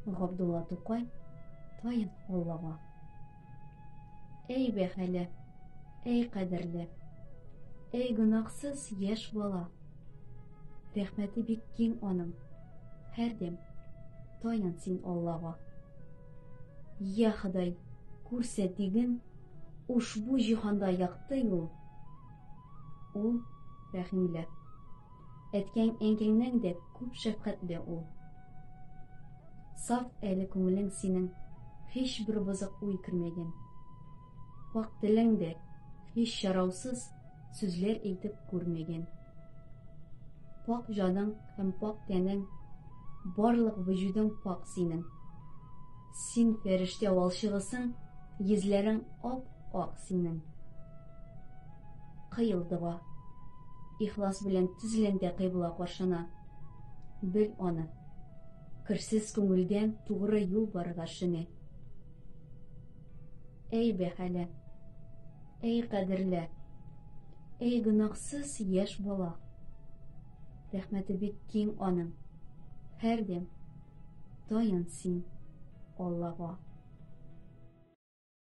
Габдулла Тукай, Таян Аллага. Әй бәһале, әй кадерле, әй гөнаһсыз яшь бала. Рәхмәте бик киң аның, һәрдәм таян син Аллага. Я Ходай, күрсәт диген, ушбу җиһанда якты юл. Ул рәхимле. Әткәң-әнкәңнән дә күп шәфкатьле ул. Саф әле күңелең синең, һичбер бозык уй кермәгән. Пакь телең дә һич чараусыз сүзләр әйтеп күрмәгән. Пакь җаның һәм пакь тәнең, барлык вөҗүдең пакь синең. Син фәрештә валчыгысың, йөзләрең ап-ак синең. Кыйл дога. Ихлас белән тезлән дә кыйбла каршына. Бел аны. Керсез күңелдән тугры юл бар гаршеңә. Әй бәһале. Әй кадерле. Әй гөнаһсыз яшь бала. Рәхмәте бик киң аның. Һәрдәм таян син Аллага.